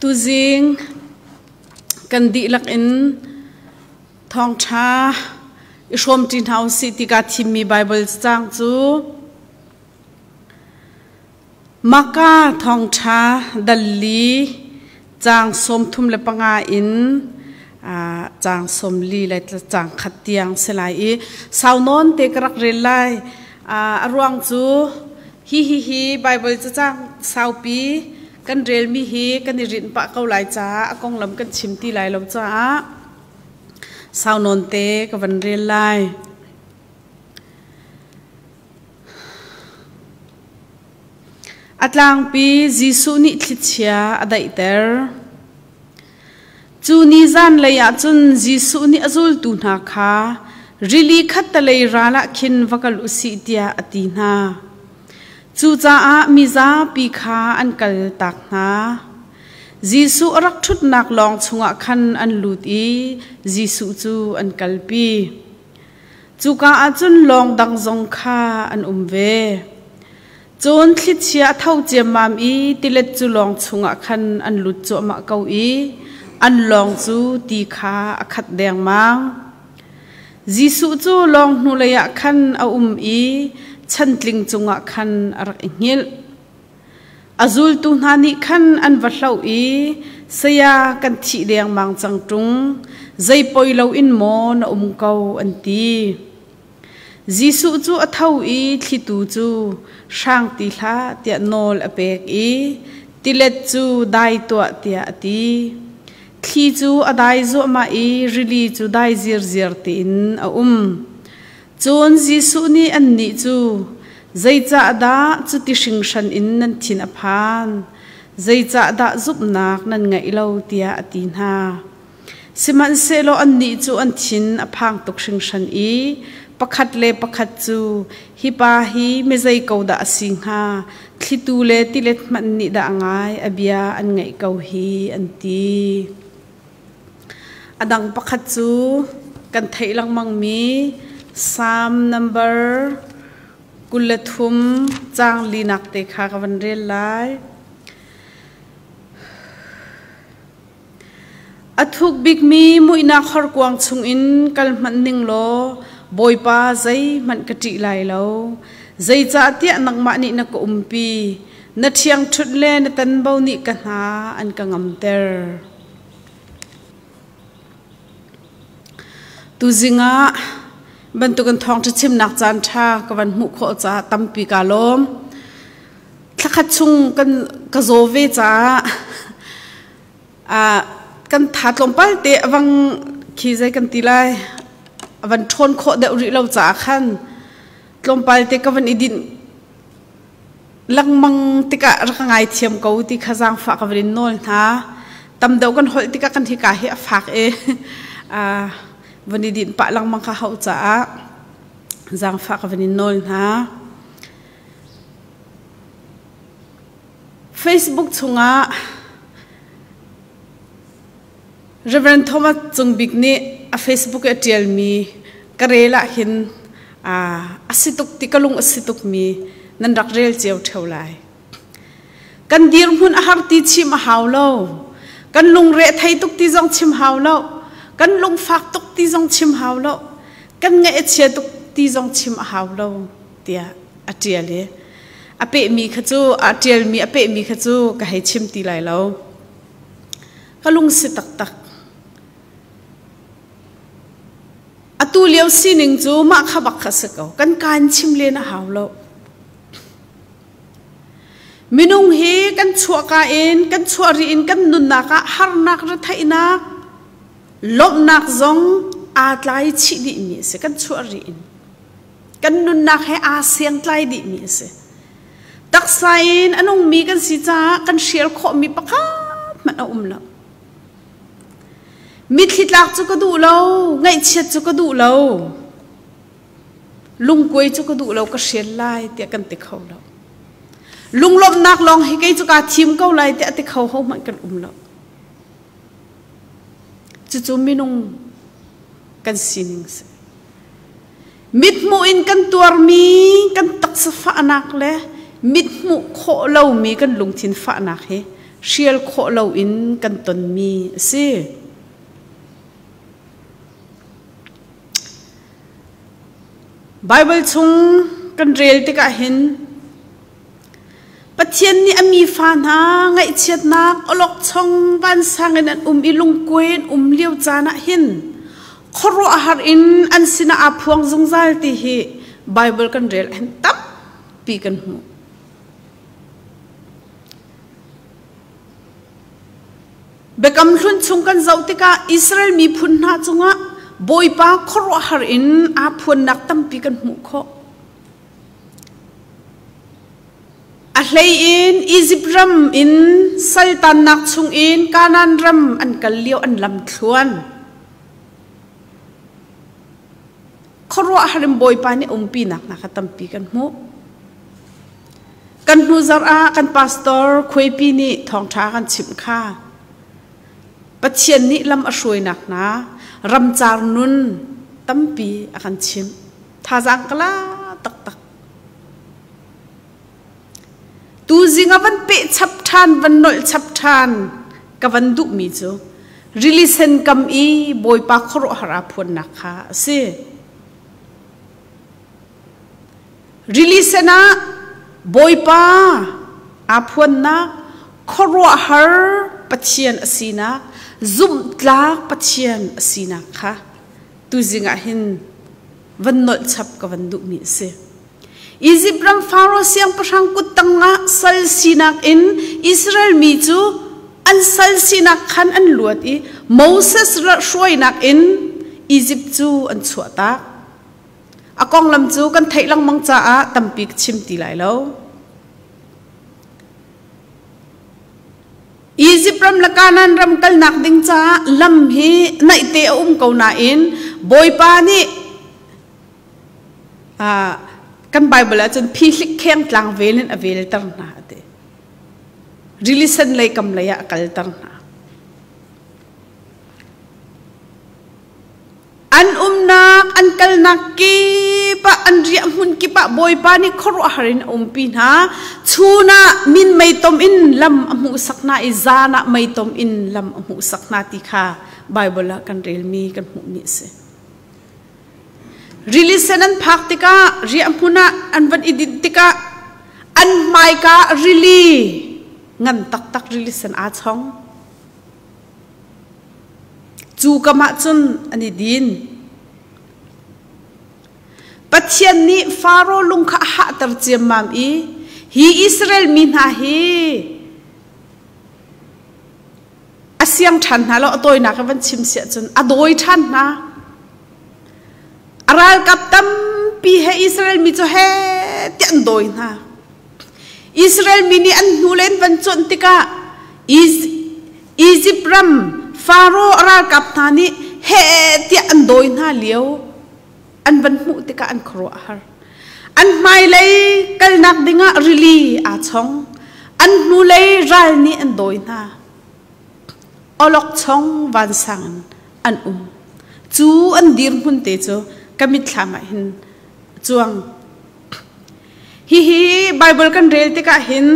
Tuzing kan dihlak in thawngṭha i hrawmṭi hna usih ti kaa thimmi Baibal cacang cu Maka thawngṭha dal li caang 35 in caang 40 le caang khat tiang si lai i sau nawn te ka rak rel lai. A ruang cu hi hi hi Baibal cacang saupi kan relmi hi kan i rinh pah ko lai caah a konglam kan chim ti lai lo caah sau nawn te ka van rel lai. A tlangpi Jesuh nih thlichia a daihter. Cu ni zanlei ah cun Jesuh nih a zultu hna kha rili khattalei ral ah khin va kal u sih tiah a ti hna. Cucaah mizapi kha an kaltak hna. Jesuh a rak ṭhutnak lawng chungah khan an lut i Jesuh cu an kalpi. Cuka ah cun lawng dang zong kha an um ve. Cun thlichia a tho ciammam i tilet cu lawng chungah khan an lut cuahmah ko i an lawng cu ti kha a khat dengmang. Jesuh cu lawng hnulei ah khan a um i chantling cungah khan a rak i hngilh. A zultu hna nih khan an va hloh i, Saya, kan thih dengmang cang ṭung, zei poi loin maw na um ko, an ti. Jesuh cu a tho i thlitu cu hrang ti hlah tiah nawl a pek i tilet cu dai tuah tiah a ti. Thli cu a dai zuahmah i rili cu dai zirziar tiin a um. Cun Jesuh nih annih cu, Zeicahdah cuti hringhran in nan thin a phan? Zeicahdah zumhnak nan ngeih lo? tiah a ti hna. Sihmanhsehlaw annih cu an thin a phang tuk hringhran i pakhat le pakhat cu, Hi pa hi mizei ko dah a si hnga? Thlitu le tilet hmanh nih dah ngai a bia an ngaih ko hi, an ti. A dang pakhat cu kan theih lengmangmi Psalm number 23 caang linak te kha ka van rel lai. A thuk bikmi muihnak horkuang chungin kal hmanh ning law Bawipa zeihmanh ka ṭih lai lo. Zeicahtiah nangmah nih na ka umpi, na ṭhiangṭhunh le na tanbo nih ka hna an ka ngamter. Tuzing ah bantukin thawngṭha chimnak caan ṭha ka van hmuh khawh caah tampi kaa lawm. Thlakhat chung kan ka zaw ve caah kan tha tlawmpal te a vang khi zei kan ti lai a van ṭhawn khawh deuh rih lo caah khan tlawmpal te ka van i dinh lengmang tikah rak ka ngaithiam ko ti kha zaangfah ka van in nawl hna. Tam deuh kan holh tikah kan hika hi a fak i van i dinh pah lengmang kha hauh caah zaangfah ka van in nawl hna. Facebook chungah Reverend Thomas Cung Bik nih a Facebook i a ṭialmi ka rel ah hin a si tuk ti ka lung a si tukmi nan rak rel cio ṭheo lai. Kan dirhmun a har ti chim a hau lo. Kan lungre thei tuk ti zong chim hau lo. Kan lungfak tuk ti zong chim hau lo. Kan ngaih a chia tuk ti zong chim a hau lo tiah a ṭial i a pehmi kha cu a ṭialmi a pehmi kha cu ka hei chim ti lai lo. Ka lungsi taktak. Atu lio sining cu mah kha bak kha si ko. Kan kaan chim len a hau lo. Minung hi kan chuahka in kan chuah ri in kan nunnak ah harnak retheihnak lawmhnak zong aa tlai chih dihmi a si. Kan chuah ri in. Kan nunnak he aa sengtlai dihmi a si. Taksa in a nungmi kan si caah kan hrial khawhmi pakhat hmanh a um lo. Mitthli tlak cu ka duh lo, ngaihchiat cu ka duh lo, lungkuai cu ka duh lo, ka hrial lai tiah kan ti kho lo. Lunglawmhnak lawng hi kei cu kaa thim ko lai tiah a ti kho hohmanh kan um lo. Cucu minung kan sining si. Mithmuh in kan tuarmi kan taksa fahnak le mithmuh khawh lomi kan lungthin fahnak hi hrial khawh loin kan tonmi a si. Baibal chung kan rel tikah hin Pathian nih a mi fa hna ngaihchiatnak awlokchong vansang in an um i lungkuai an um lio caan ah hin khuaruahhar in an sinah aa phuang zungzal ti hi Baibal kan rel ah hin tampi kan hmuh. Biakam Hlun chung kan zoh tikah Israel miphun hna cungah Bawipa khuaruahhar in aa phuannak tampi kan hmuh khawh. A hlei in Izipt ram in saltannak chungin Kanaan ram an kal lio an lam thluan. Khuaruahhar in Bawipa nih umpinak hna kha tampi kan hmuh. Kan hnu zarh ah kan pastor Khuaipi nih thawngṭha kan chimh kha. Pathian nih lam a hruainak hna ramcar nun tampi a kan chimh. Thazaang ka la taktak. Tuzing a van peh chap ṭhan, van nolh chap ṭhan ka van duhmi cu rili sen kam i Bawipa khuaruahhar aa phuannak kha a si. Rili sen ah Bawipa aa phuannak khuaruahhar Pathian a sinak, zumhtlak Pathian a sinak kha tuzing ah hin van nolh chap ka van duhmi a si. Izipt ram Faro siangpahrang kut tangah sal sinak in Israel mi cu an sal sinak khan an luat i Moses hruainak in Izipt cu an chuahtak. A konglam cu kan theih lengmang caah tampi ka chim ti lai lo. Izipt ram le Kanaan ram kalnak ding caah lam hi naihte a um ko nain Bawipa nih kan Bible ahcun phihlik kheng tlang vel in a velter hna a ti. Rili sen lei kam lei ah a kalter hna. An umnak, an kalnak kip ah, an riah hmun kip ah Bawipa nih khuaruahhar in a umpi hna. Chun ah min meitom in lam a hmuhsak hna i zan ah meitom in lam a hmuhsak hna ti kha Baibal ah kan relmi, kan hmuhmi a si. Rili sen an phak tikah riah hmun ah an van i dinh tikah an hmaika rili ngan taktak rili sen aa chong. Cu kam ah cun an i din. Pathian nih Faro lung kha a hahter ciammam i hi Israel mi hna hi a siang ṭhan hna lo a tawinak in van chim siah cun a dawi ṭhan hna. A ralkap tampi he Israel mi cu he tiah an dawi hna. Israel mi nih an hnu len van cuanh tikah Izipt ram Faro a ralkap hna nih heh tiah an dawi hna lio an van hmuh tikah an khuaruah a har. An hmailei kalnak dingah rili aa chong. An hnulei ral nih an dawi hna. Awlokchong vansang in an um. Cu an dirhmun te cu ka mitthlam ah hin cuang. Hihi Baibal kan rel tikah hin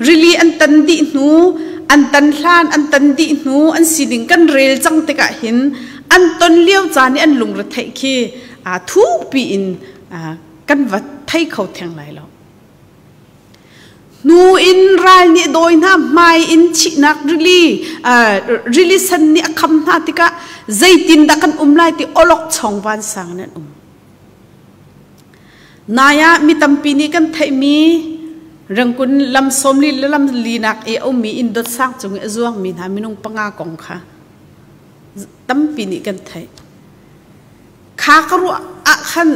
rili an tan dih hnu, an tan hlan an tan dih hnu an sining kan rel cang tikah hin an ton lio caan i an lungretheih khi thukpi in kan va thei kho theng lai lo. Hnu in ral nih dawi hna, hmai in thihnak rili rili sen nih a kham hna tikah zeitindah kan um lai ti awlokchong vansang in an um. Nai ah mi tampi nih kan theihmi Rangkun lam sawmli le lam linak i a ummi inn dot sang cung i a zuangmi hna minung panga kong kha tampi nih kan theih. Kha ka ruah ah khan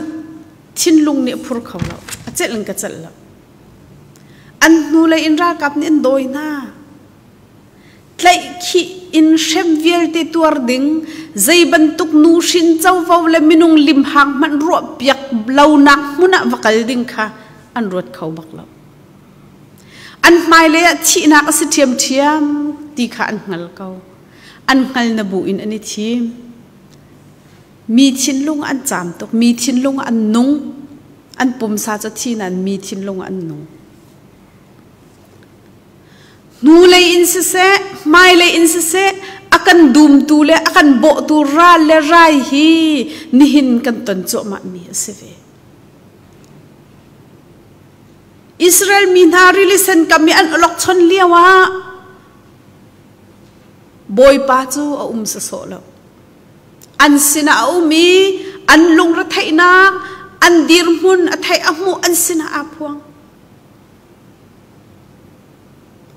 thinlung nih a phur kho lo. A celh in ka celh lo. An hnulei in ralkap nih an dawi hna. Tlaihkhih in hrem vialte tuar ding zei bantuk nuhrin covo le minung limhang hmanh ruahpiak lonak hmun ah va kal ding kha an ruat kho bak lo. An hmailei ah thihnak a si ṭhiamṭhiam ti kha an hngal ko. An hngal na bu in an i thim. Mi thinlung an caam tuk, mi thinlung an nung. An pumsa cu thi nain mi thinlung an nung. Hnulei in siseh, hmailei in siseh, a kan dumtu le a kan bawhtu ral le rai hi nihin kan ton cuahmahmi a si ve. Israel mi hna rili sen kam i an awlokchon lio ah Bawipa cu a um sawsawh lo. An sinah a um i an lungretheihnak, an dirhmun a theih a hmuh an sinah aa phuang.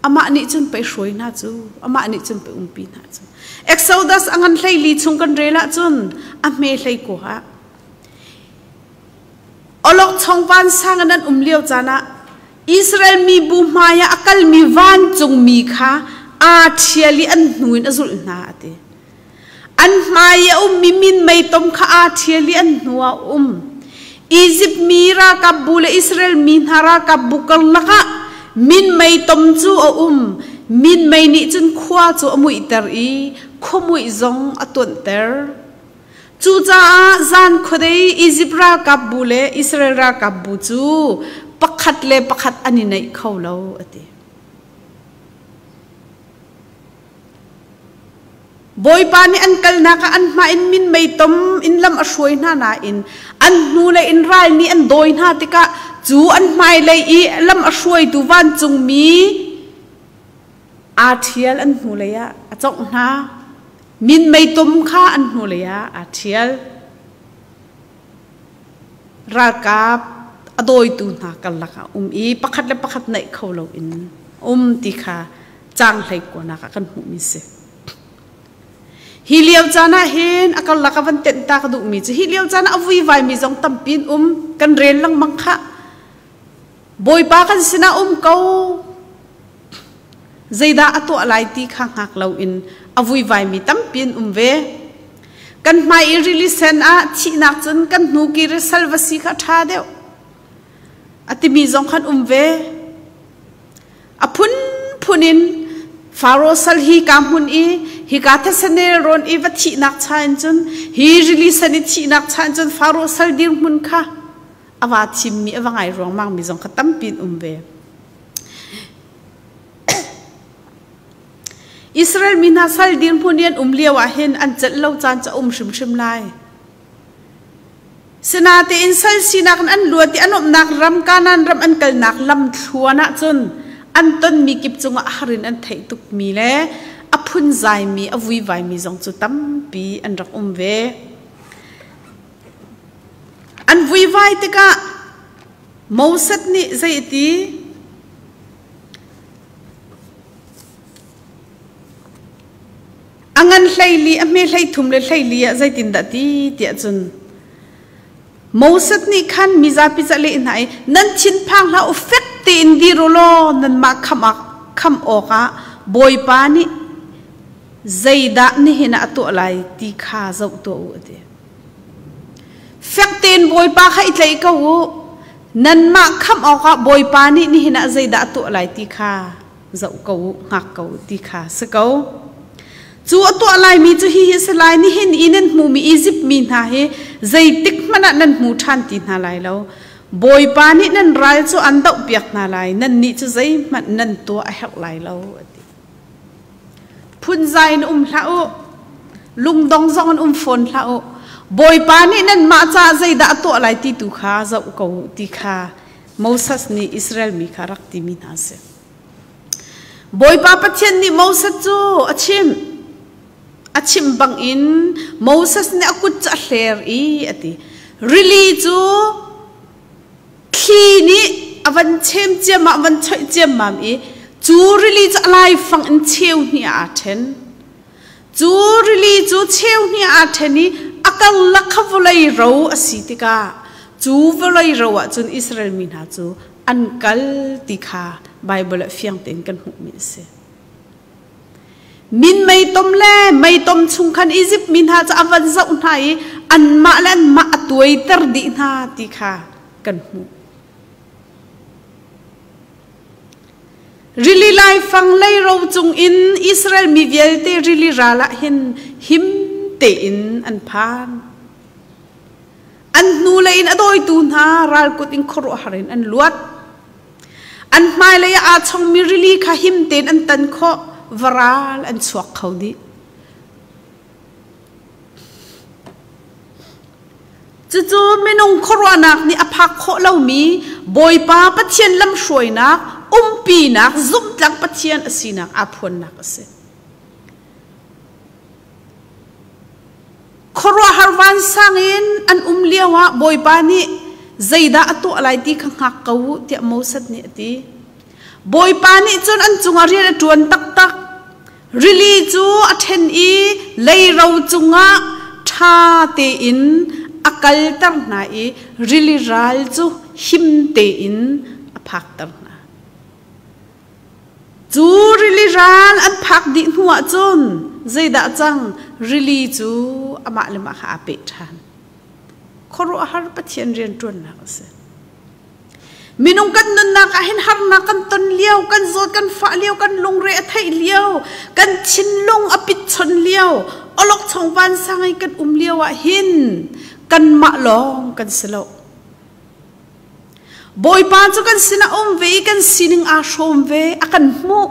Amah nih cun pei hruai hna cu, amah nih cun pei umpi hna cu. Exodus a ngan 14 chung kan rel ahcun a hme hlei ko ah awlokchong vansang in an um lio caan ah Israel mibu hmai ah a kalmi vancungmi kha aa ṭhial i an hnu in a zulh hna a ti. An hmai i a ummi minmei tom kha aa ṭhial i an hnu ah a um. Izipt mi ralkapbu le Israel mi hna ralkapbu karlak ah minmei tom cu a um. Minmei nih cun khua cu a muihter i khuamuih zong a tuanhter. Cucaah zan khuadei Izipt ralkapbu le Israel ralkapbu cu pakhat le pakhat an i naih kho lo, a ti. Bawipa nih an kalnak ah an hmai in minmei tom in lam a hruai hna nain an hnulei in ral nih an dawi hna tikah cu an hmailei i lam a hruaitu vancungmi aa ṭhial an hnulei ah a congh hna. Minmei tom kha an hnulei ah aa ṭhial. Ralkap a dawitu hna karlak ah um i pakhat le pakhat naih kho loin um ti kha caang hleikuanak ah kan hmuhmi si. Hi lio caan ah hin a karlak a van tenh ta ka duhmi cu hi lio caan ah a vuivaimi zong tampi in um kan rel lengmang khah. Bawipa kan sinah um ko. Zeidah a tuah lai ti kha hngak loin a vuivaimi tampi in um ve. Kan hmai i rili sen ah thihnak cun kan hnu kir i sal va si kha ṭha deuh. A timi zong khan um ve. A phunphun in Faro sal hi ka hmun i hika these nelrawn i va thihnak cha in cun hi rili sen i thihnak cha in cun Faro sal dirhmun kha a va thimmi a va ngai ruangmang mi zong kha tampi in um ve. Israel mi hna sal dirhmun i an um lio ah hin an celh lo caan cu a um hrimhrim lai. Sinatein sal sinak in an luat i an umnak ram Kanaan ram an kalnak lamthluan ahcun an tonmi kip cungah a har in an theih tukmi le a phunzaimi a vuivaimi zong cu tampi an rak um ve. An vuivai tikah Moses nih zei a ti? A ngan 14, a hme 13 le 14 ah zeitindah ti tiah cun Moses nih khan mizapi ca leh hna i nan thinphang hlah u fek tein dir u law nanmah khamh awkah Bawipa nih zeidah nihin ah a tuah lai ti kha zoh tuah u a ti. Fek tein Bawipa kha i tlaih ko u. Nanmah khamh awkah Bawipa nih nihin ah zeidah a tuah lai ti kha zoh ko u, hngak ko u ti kha si ko. Cu a tuah laimi cu hihi a si lai, nihin i nan hmuhmi Izipt mi hna hi zeitik hmanh ah nan hmu ṭhan ti hna lai lo. Bawipa nih nan ral cu an dohpiak hna lai, nannih cu zeihmanh nan tuah a herh lai lo, a ti. Phunzai in um hlah u, lungdong zong in um fawn hlah u. Bawipa nih nanmah caah zeidah a tuah lai ti tu kha zoh ko u ti kha Moses nih Israel mi kha rak timi hna a si. Bawipa Pathian nih Moses cu a chimh. A chimh bangin Moses nih a kut cu a hler i a ti. Rili cu thli nih a van chem ciammam, a van choih ciammam i cu rili cu a laifang in cheu hnih ah aa ṭhen. Cu rili cu cheu hnih ah aa ṭhen i a karlak kha vawlei ro a si tikah cu vawlei ro ah cun Israel mi hna cu an kal ti kha Baibal ah fiang tein kan hmuhmi a si. Minmei tom le meitom chung khan Izipt mi hna cu a van zoh hna i anmah le anmah a tuaiter dih hna ti kha kan hmuh. Rili laifang leiro cungin Israel mi vialte rili ral ah hin him tein an phan. An hnulei in a dawitu hna ralkut in khuaruahhar in an luat. An hmailei ah aa chongmi rili kha him tein an tan khawh, varal an chuak kho dih. Cucu minung khuaruahnak nih a phak khawh lomi Bawipa Pathian lamhruainak, umpinak, zumhtlak Pathian a sinak aa phuannak a si. Khuaruahhar vansang in an um lioah Bawipa nih zeidah a tuah lai ti kha hngak ko u tiah Moses nih a ti. Bawipa nih cun an cungah rian a ṭuan taktak. Rili cu a ṭhen i leiro cungah ṭha tein a kalter hna i rili ral cu him tein a phakter hna. Cu rili ral an phak dih hnuah cun zeidah cang rili cu amah le mah kha aa peh ṭhan. Khuaruahhar Pathian rianṭuannak a si. Minung kan nunnak ah hin harnak kan ton lio, kan zawt kan fah lio, kan lungre a theih lio, kan thinlung a pitchon lio, awlokchong vansang i kan um lio ah hin kanmah lawng kan si lo. Bawipa cu kan sinah um ve i kan sining aa hrawm ve, a kan hmuh,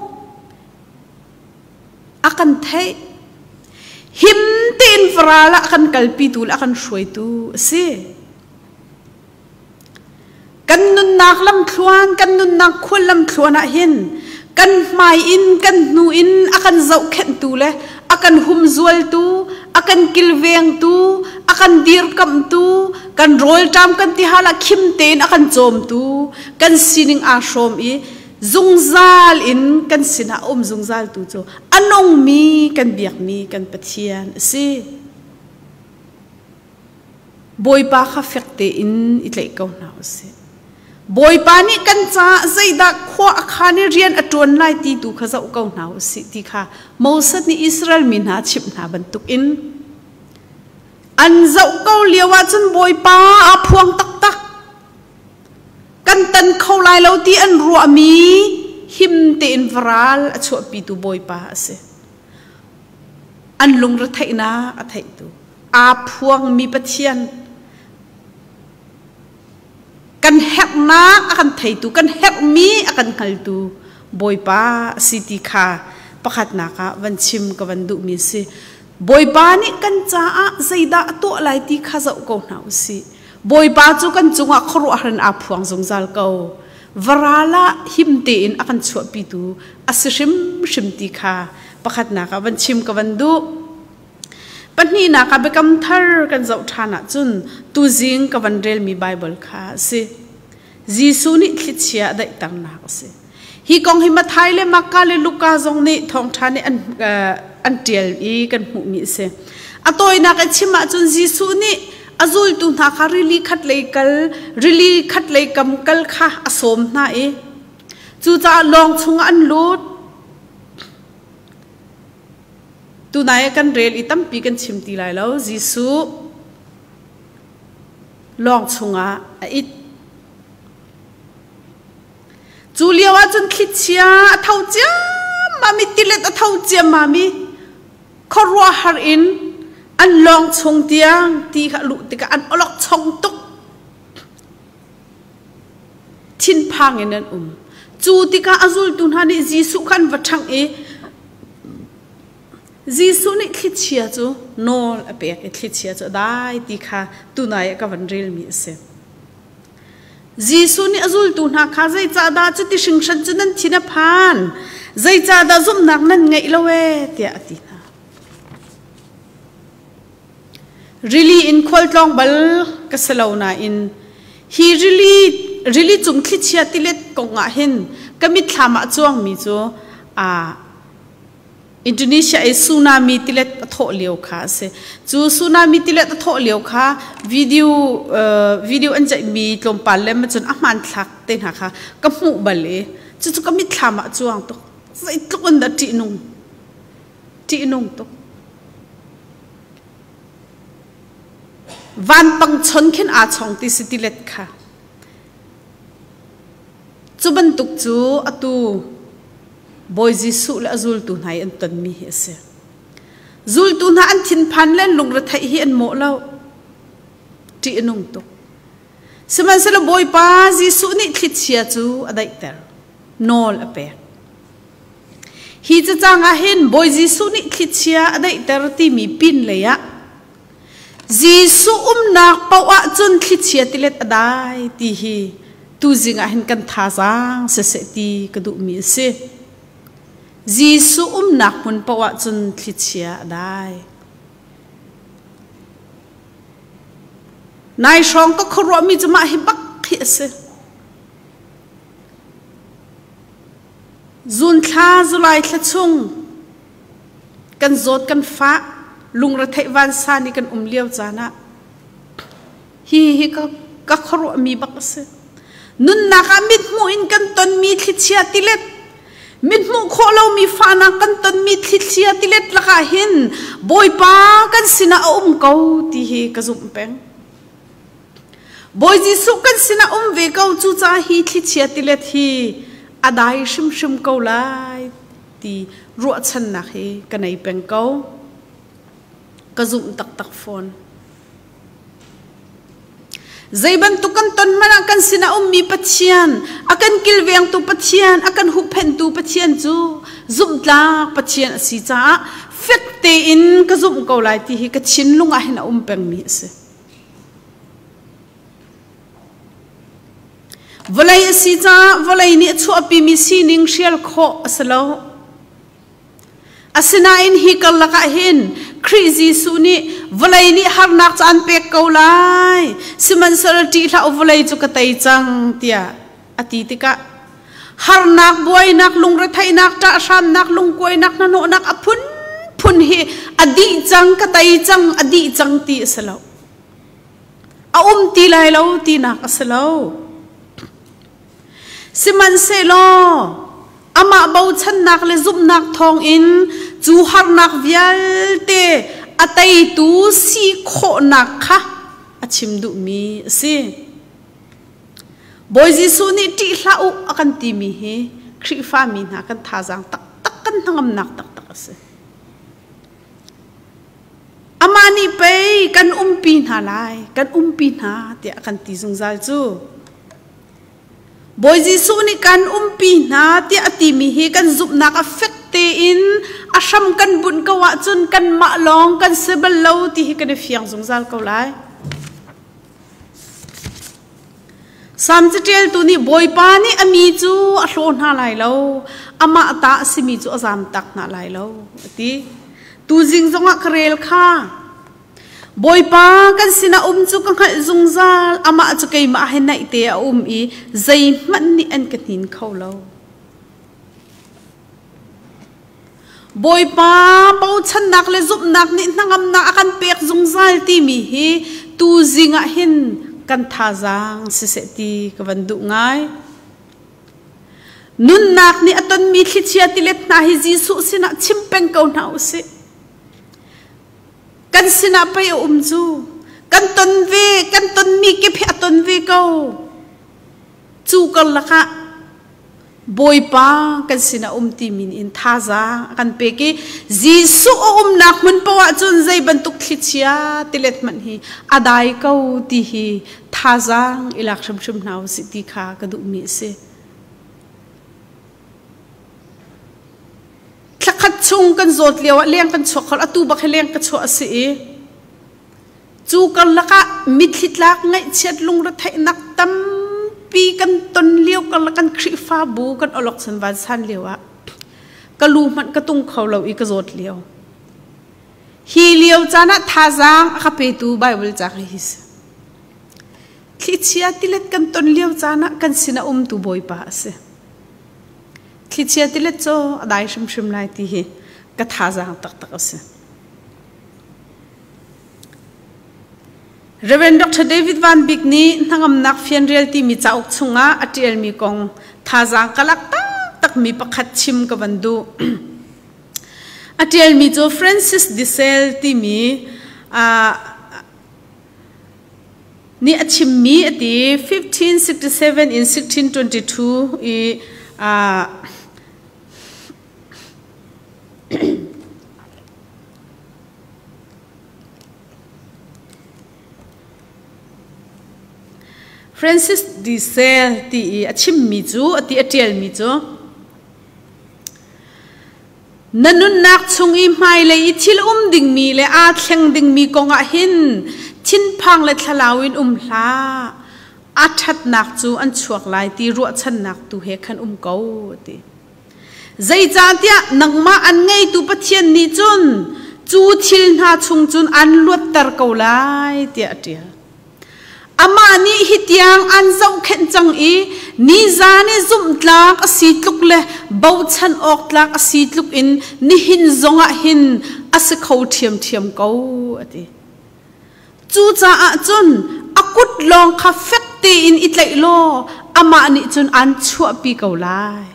a kan theih. Him tein varal ah a kan kalpitu le a kan hruaitu a si. Kan nunnak lamthluan, kan nunnak khual lamthluan ah hin kan hmai in kan hnu in a kan zohkhenhtu le a kan humzualtu, a kan kilvengtu, a kan dirkamhtu, kan rawlṭam kan tihal ah khim tein a kan cawmtu, kan sining aa hrawm i zungzal in kan sinah a um zungzaltu cu a nungmi kan biakmi kan Pathian a si. Bawipa kha fek tein i tlaih ko hna u sih. Bawipa nih kan caah zeidah khua a khaan i rian a ṭuan lai ti tu kha zoh ko hna u sih ti kha Moses nih Israel mi hna a chimh hna bantukin an zoh ko lio ah cun Bawipa aa phuang taktak. Kan tan kho lai lo ti an ruahmi him tein varal a chuahpitu Bawipa a si. An lungretheihnak a theihtu. Aa phuangmi Pathian kan herhnak a kan theitu kan herhmi a kan hngaltu Bawipa a si ti kha pakhatnak ah van chim ka van duhmi a si. Bawipa nih kan caah zeidah a tuah lai ti kha zoh ko hna u sih. Bawipa cu kan cungah khuaruahhar in aa phuang zungzal ko. Varal ah him tein a kan chuahpitu a si hrimhrim ti kha pakhatnak ah van chim ka van duh. Pahnihnak ah Biakam Thar kan zoh ṭhan ahcun tuzing ka van relmi Baibal kha a si. Jesuh nih thlichia a daihternak a si. Hi kong hi Matthai le Marka le Luka zong nih thawngṭha nih an, uh, an ṭial i kan hmuhmi a si. A tawinak i chim ahcun Jesuh nih a zultu hna kha rili khat lei kal, rili khat lei kam kal kha a sawm hna i cucaah lawng chungah an lut. Tunai ah kan rel i tampi kan chim ti lai lo. Jesuh lawng chungah a it. Cu lio ah cun thlichia a tho ciammam i tilet a tho ciammam i khuaruahhar in an lawng chung tiang ti kha a luh tikah an awlok chong tuk. Thinphang in an um. Cu tikah a zultu hna nih Jesuh kha an va ṭhangh i Jesuh nih thlichia cu nawl a pek i thlichia cu a dai ti kha tunai ah ka van relmi a si. Jesuh nih a zultu hna kha zeicahdah cuti hringhran cu nan thin a phan? Zeicahdah zumhnak nan ngeih lo ee? tiah a ti hna. Rili in khualtlawng bal ka si lo nain hi rili rili cung thlichia tilet kong ah hin ka mitthlam ah cuangmi cu aa Indonesia i tsunami tilet a thawh lio kha a si. Cu tsunami tilet a thawh lio kha video uh, video an ceihmi tlawmpal le cun a hmanthlak te hna kha ka hmuh bal i cucu ka mitthlam ah cuang tuk. Zeitluk in dah ṭihnung ṭihnung tuk. Vanpang chon khin aa chong ti si tilet kha. Cu bantuk cu atu Bawi Jesuh le a zultu hna i an tonmi hi a si. Zultu hna an thinphan le an lungretheih hi an mawh lo. Ṭih a nung tuk. Sihmanhsehlaw Bawipa Jesuh nih thlichia cu a daihter. Nawl a pek. Hi cacang ah hin Bawi Jesuh nih thlichia a daihter timi pin lei ah Jesuh umnak paoh ahcun thlichia tilet a dai ti hi tuzing ah hin kan thazaang siseh ti ka duhmi a si. Jesuh umnak hmun paoh ahcun thlichia a dai. Nai hrawng ka khuaruahmi cu mah hi bak hi a si. Zun thla July thla chung kan zawt kan fah lungretheih vansan i kan um lio caan ah hi hi ka ka khuaruahmi bak a si. Nunnak ah mithmuh in kan tonmi thlichia tilet mithmuh khawh lomi fahnak kan tonmi thlichia tilet lakah hin Bawipa kan sinah a um ko ti hi ka zumh peng. Bawi Jesuh kan sinah um ve ko cucaah hi thlichia tilet hi a dai hrimhrim ko lai ti ruahchannak hi ka nei peng ko. Ka zumh taktak fawn. Zei bantuk kan ton hmanh ah kan sinah ummi Pathian, a kan kilvengtu Pathian, a kan huhphenhtu Pathian cu zumhtlak Pathian a si caah fek tein ka zumh ko lai ti hi ka thinlung ah hin a um pengmi a si. Vawlei a si caah vawlei nih a chuahpimi sining hrial khawh a si lo. Asinain hi karlak ah hin Khrih Jesuh nih vawlei nih harnak cu an pek ko lai, sihmanhsehlaw ṭih hlah u vawlei cu ka tei cang tiah a ti tikah harnak, buainak, lungretheihnak, ṭahhramnak, lungkuainak, hnahnawhnak a phunphun hi a dih cang, ka tei cang, a dih cang ti a si lo. A um ti lai lo tinak a si lo. Sihmanhsehlaw amah bochannak le zumhnak thawngin cu harnak vialte a teitu si khawhnak kha a chim duhmi a si. Bawi Jesuh nih ṭih hlah u a kan timi hi Khrihfami hna kan thazaang taktak kan hnangamnak taktak a si. Amah nih pei kan umpi hna lai, kan umpi hna tiah a kan ti zungzal cu. Bawi Jesuh nih kan umpi hna tiah a timi hi kan zumhnak a fek tein a hram kan bunh ko ahcun kanmah lawng kan si bal lo ti hi kan i fiang zungzal ko lai. Salm caṭialtu nih Bawipa nih a mi cu a hlaw hna lai lo, amah ta a simi cu a zamtak hna lai lo, a ti. Tuzing zongah ka rel kha. Bawipa kan sinah um cu ka hngalh zungzal, amah cu keimah he naihte a um i zeihmanh nih an ka hnin kho lo. Bawipa bochannak le zumhnak nih hnangamnak a kan pek zungzal timi hi tuzing ah hin kan thazaang siseh ti ka van duh ngai. Nunnak nih a tonmi thlichia tilet hna hi Jesuh sinah chim peng ko hna u sih. Kan sinah pei a um cu. Kan ton ve, kan tonmi kip hi a ton ve ko. Cu karlak ah Bawipa kan sinah um ti min in thazaang a kan pek i Jesuh a umnak hmun paoh ahcun zei bantuk thlichia tilet hmanh hi a dai ko ti hi thazaang i lak hrimhrim hna usih ti kha ka duhmi a si. Thlakhat chung kan zawt lio ah leng kan chuak kho atu bak hi leng ka chuah a si i Cu karlak ah mitthli tlak ngaihchiat lungretheihnak tampi kan ton lio karlak kan Khrihfabu kan awlokchon vansan lio ah ka lu hmanh ka tung kho lo i ka zawt lio. Hi lio caan ah thazaang a ka petu Bible ca hi hi si. Thlichia tilet kan ton lio caan ah kan sin a umtu Bawipa a si. Thlichia tilet cu a dai hrimhrim lai ti hi ka thazaang taktak a si. Rev. Dr. David Van Bik nih hnangamnak fianrial timi cauk chungah a ṭialmi kong thazaang ka lak taktakmi pakhat chim ka van duh. A ṭialmi cu Francis de Sales timi nih a chimmi a ti 1567 in 1622 i Francis de Sales ti i a chimmi cu a ti a ṭialmi cu Na nunnak chung i hmailei i thil um dingmi le aa thleng dingmi kongah hin thinphang le thlalau in um hlah. A ṭhatnak cu an chuak lai ti ruahchannak tu he khan um ko, a ti. Zeicahtiah nangmah an ngeitu Pathian nih cun cu thil hna chung cun an luatter ko lai, tiah a ṭial. Amah nih hi tiang an zohkhenh cang i nizan i zumhtlak a si tluk le bochan awk tlak a si tluk in nihin zongah hin a si kho ṭhiamṭhiam ko, a ti. Cucaah cun a kut lawng kha fek tein i tlaih law amah nih cun aan chuahpi ko lai.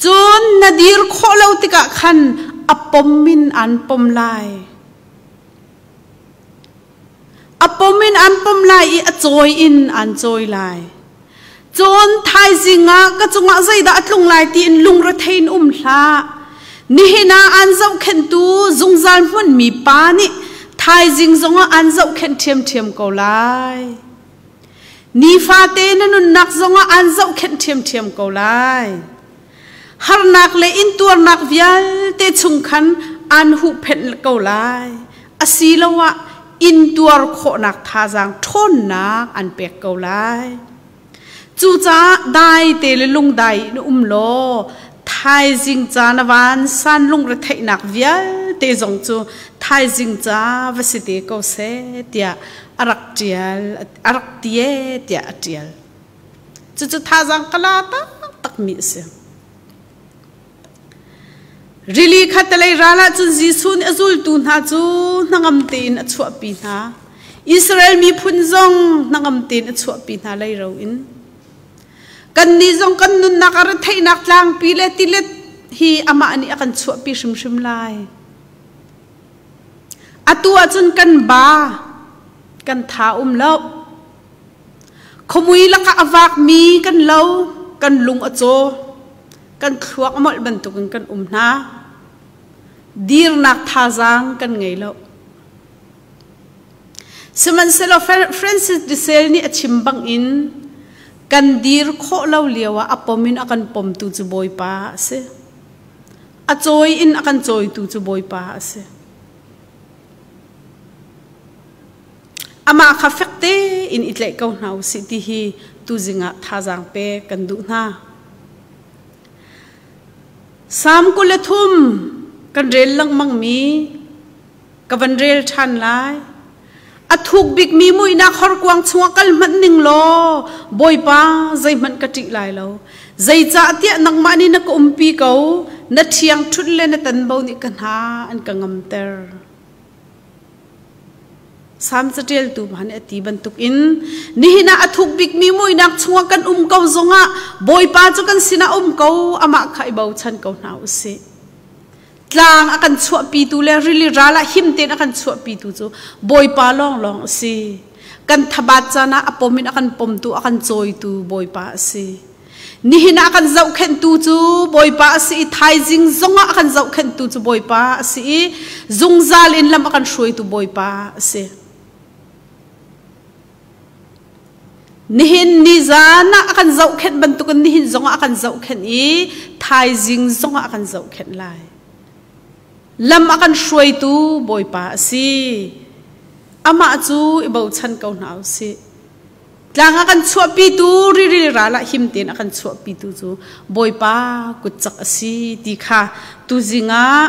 Cun na dir khawh lo tikah khan a pom in aan pom lai. A pom in an pom lai i a cawi in an cawi lai. Cun thaizing ah ka cungah zeidah a tlung lai tiin lungrethei in um hlah. Nihin ah an zohkhenhtu zungzal hmunmi pa nih thaizing zongah an zohkhenh ṭhiamṭhiam ko lai. Nifate na nunnak zongah an zohkhenh ṭhiamṭhiam ko lai. Harnak le intuarnak vialte chung khan aan huhphenh ko lai. Asiloah intuar khawhnak thazaang ṭhawnnak an pek ko lai. Cucaah dai te le lungdai in um law thaizing ca na vansan lungretheihnak vialte zong cu thaizing ca va si te ko seh tiah a rak ṭial a rak tie tiah a ṭial. Cucu thazaang ka la taktakmi a si. Rili khattelei ral ah cun Jesuh nih a zultu hna cu hnangam tein a chuahpi hna. Israel miphun zong hnangam tein a chuahpi hna leiro in. Kannih zong kan nunnak a retheihnak tlangpi le tilet hi amah nih a kan chuahpi hrimhrim lai. Atu ahcun kan ba, kan tha um lo. Khuamui lakah a vakmi kan lo, kan lung a caw, kan thluak a molh bantukin kan um hna. Dirnak thazaang kan ngei lo. Sihmanhsehlaw Francis de Sales nih a chim bangin kan dir khawh lo lio ah a pom in a kan pomtu cu Bawipa a si. A cawi in a kan cawitu cu Bawipa a si. Amah kha fek tein i tlaih ko hna usih ti hi tuzing ah thazaang pek kan duh hna. Salm 23 kan rel lengmangmi ka van rel ṭhan lai. A thuk bikmi muihnak horkuang chungah kal hmanh ning law Bawipa zeihmanh ka ṭih lai lo. Zeicahtiah nangmah nih na ka umpi ko, na ṭhiangṭhunh le na tanbo nih ka hna an ka ngamter. Salm caṭialtu hna nih a ti bantukin nihin ah a thuk bikmi muihnak chungah kan um ko zongah Bawipa cu kan sinah um ko, amah kha i bochan ko hna u sih. Tlang a kan chuahpitu le rili ral ah him tein a kan chuahpitu cu Bawipa lawnglawng a si. Kan thabat caan ah a pom in a kan pomtu, a kan cawitu Bawipa a si. Nihin ah a kan zohkhenhtu cu Bawipa a si i thaizing zongah a kan zohkhenhtu cu Bawipa a si i zungzal in lam a kan hruaitu Bawipa a si. Nihin nizan ah a kan zohkhenh bantukin nihin zongah a kan zohkhenh i thaizing zongah a kan zohkhenh lai. Lam a kan hruaitu Bawipa a si. Amah cu i bochan ko hna u sih. Tlang a kan chuahpitu rili ral ah him tein a kan chuahpitu cu Bawipa kutcak a si ti kha tuzing ah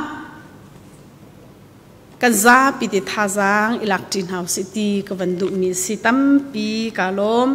kan zapi te thazaang i lak ṭi hna usih ti ka van duhmi a si tampi ka lawm.